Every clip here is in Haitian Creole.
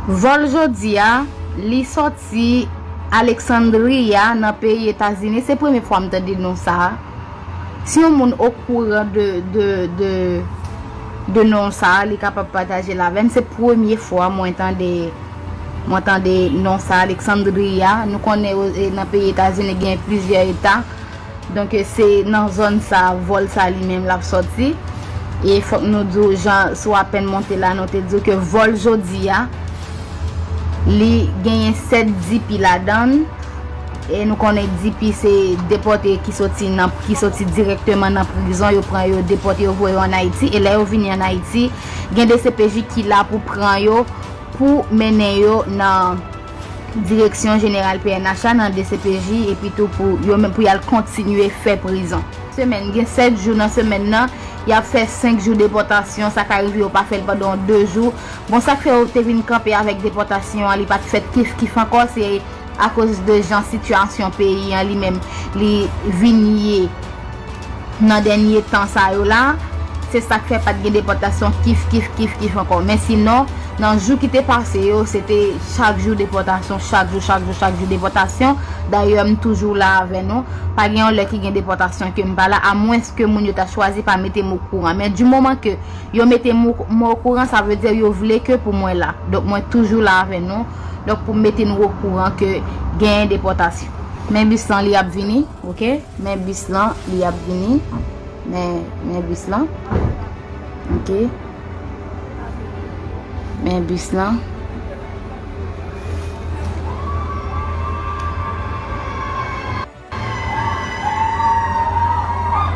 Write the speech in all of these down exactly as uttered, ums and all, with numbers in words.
Vòl jodi a, li sòti Alexandria nan peyi Etazini. Se premye fwa m tande non sa a. Si yon moun okouran de, de, de, de non sa a, li kapab pataje l avè m. Se premye fwa mwen tande, mwen tande non sa a, Alexandria. Nou konnen o- e nan peyi Etazini gen plizyè eta. Donk, e, se nan zòn sa a, vòl sa a li menm l ap sòti. E fòk nou di w, jan sou apèn monte la, nou te di w ke vòl jodi a, li genyen sèt D P ladan l. E nou konnen D P se depòte ki soti nan, ki soti dirèkteman nan prizon, yo pran yo, depòte yo, voye yo ann Ayiti. E lè yo vini ann Ayiti, gen D C P J ki la pou pran yo, pou mennen yo nan direksyon jeneral P N H la, nan D C P J, epi tou pou yo menm, pou y al kontinye fè prizon. Semèn, gen sèt jou nan semèn nan, y ap fè senk jou depòtasyon, sa ka rive yo pa fè l pandan de jou. Bon, sa k fè yo te vin kanpe avèk depòtasyon an, li pa t fèt kif kif ankò, se akoz de jan sitiyasyon peyi an li menm, li vin ye nan dènye tan sa yo la. Se sa k fè pa t gen depòtasyon kif kif kif kif ankò. Men sinon, nan jou ki te pase yo, se te chak jou depòtasyon, chak jou, chak jou, chak jou depòtasyon. Dayè, m toujou la avè nou. Pa gen yon lè ki gen depòtasyon ke m pa la, amwenske moun yo ta chwazi pa mete m okouran. Men di moman ke yo mete m, mwen okouran, sa vle di yo vle ke pou mwen la. Donk, mwen toujou la avè nou. Donk, pou m mete nou okouran ke genyen depòtasyon. Men bis lan, li ap vini, oke? Men bis lan, li ap vini. Men, men bis lan. Oke? Men bis lan.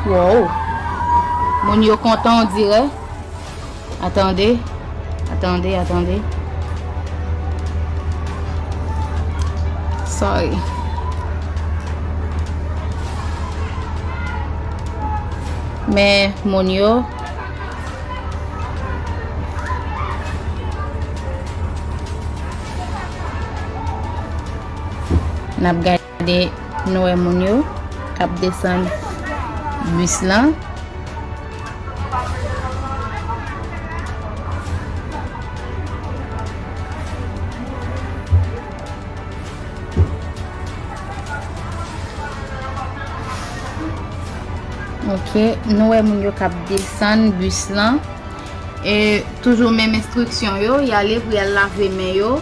Wow! Moun yo kontan, on dirè. Atande, atande, atande. Sorry. Men moun yo. N ap gade, nou wè moun yo k ap desann bis lan. Ok, nou wè moun yo k ap desann bis lan. E toujou menm enstriksyon yo, y ale pou y al lave men yo.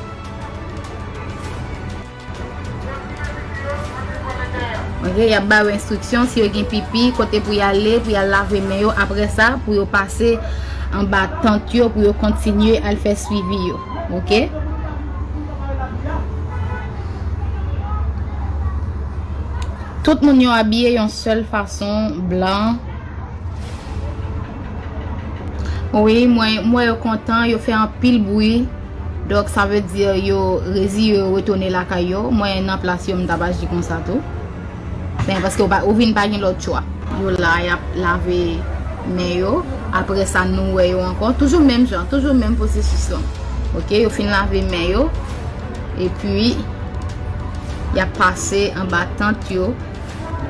Ok, y ap ba yo enstriksyon, si yo gen pipi, kote pou y ale, pou y al lave men yo. Apre sa, pou yo pase anba tant yo, pou yo kontinye al fè swivi yo. Ok? Tout moun yo abiye yon sèl fason, blan. Wi, mwen, mwen yo kontan, yo fè anpil bri. Donk, sa vle di yo reziye yo retounen lakay yo. Mwen nan plas yo, m t ap aji konsa tou. Men paske ou pa, ou vin pa gen lòt chwa. Yo la, y ap lave men yo. Apre sa, nou wè yo ankò. Toujou menm jan, toujou menm pwosesis lan. Ok, yo fin lave men yo. Epi, y ap pase anba tant yo.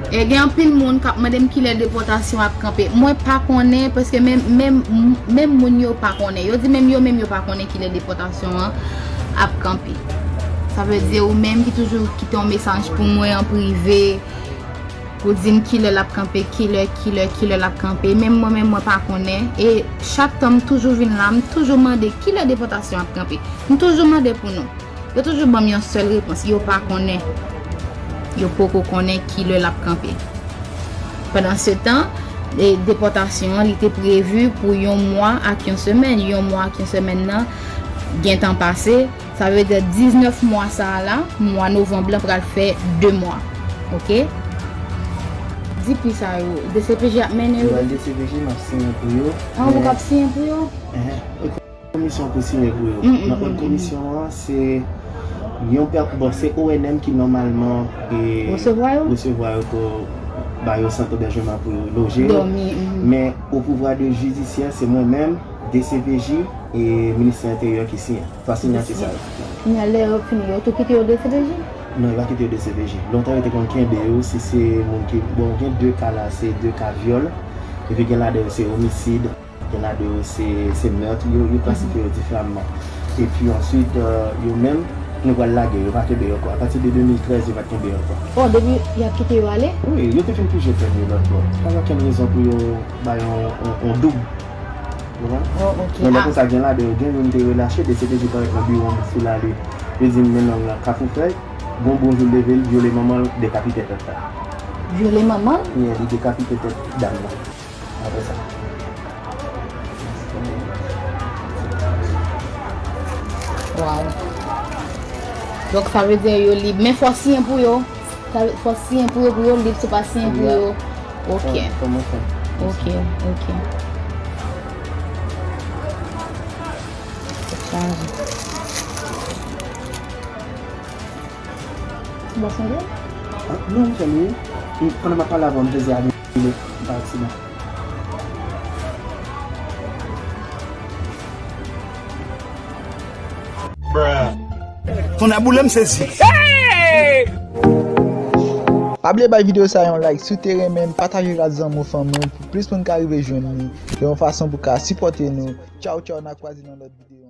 E gen anpil moun k ap mande m kilè depòtasyon ap kanpe. Mwen pa konnen, paske menm, menm, menm moun yo pa konnen. Yo di menm yo menm yo pa konnen kilè depòtasyon an ap kanpe. Sa vle di ou menm ki toujou kite yon mesaj pou mwen an prive, pou di m kilè l ap kanpe, kilè, kilè, kilè l ap kanpe. Menm mwen menm mwen pa konnen. E chak tan m toujou vin la, m toujou mande kilè depòtasyon ap kanpe. M toujou mande pou nou. Yo toujou ban m yon sèl repons, yo pa konnen. Yo poko konnen kilè l ap kanpe. Pandansetan, e, depòtasyon an, li te previ pou yon mwa ak yon semèn. Yon mwa ak yon semèn nan gentan pase. Sa vle di diznèf mwa sa a la, mwa novanm lan pral fè de mwa. Ok? Di pi sa yo, D C P J ap mennen yo? Yo al D C P J, m ap siyen pou yo. Ah, ou k ap siyen pou yo? Enhen. Komisyon pou siyen pou yo. Mm, mm, nan òd komisyon an, se yon pè, bon, se O N M ki nòmalman, e, resevwa yo pou ba yo sant ebèjman pou yo loje. Dòmi, mm. Men, o pouvwa de jidisyè, se mwen menm, D C P J e Ministè Enteryè ki siyen. Twa siyati sa yo. Kounye a, lè yo fini, yo tou kite yo D C P J? Non, yo pa kite yo D C P J. Lontan, yo te konn kenbe yo, si se moun ki, bon, gen de ka la, se de ka vyòl. Epi gen ladan yo, se omisid. Gen ladan yo se, se mèt, yo, yo klasifye yo diferaman. Epi answit, euh, yo menm, nou pral lage, yo pa kenbe yo ankò. Apati de de mil trèz, yo pa t kenbe yo ankò. Oh, depi y ap kite yo ale? Wi, yo te fin pije pèn yo lòt bò. Pa gen okenn rezon pou yo bay yon, yon, yon doub. Ou konprann? Oh, ok. Men lè Ah, konsa gen ladan yo, gen youn te relache, D C P J parèt nan biwo m sou lari. Yo di m men nonm lan Kafou Fèy, gon bonjou leve l, vyole manman l, dekapite tèt la. vyole manman l? Wi, li dekapite tèt dam nan. Apre sa. Waw. Donk sa vle di yo lib. Men fò siyen pou yo. Sa vle- fò siyen pou yo, pou yo lib, se pa siyen pou yo. Ok. Kòman fè? Ok, ok. Chaje. Ou pa sonje? Ah, non, m fè li. Pandan m ap pale avè w, m peze ale. M pa aksidan. Tonnè boule m sezi. Pa bliye bay videyo sa yon like si w te renmen l, pataje l ak zanmi w, fanmi w pou plis moun ka rive jwenn li. Se yon fason pou ka sipòte nou. Tchaw tchaw, n a kwaze nan lòt videyo.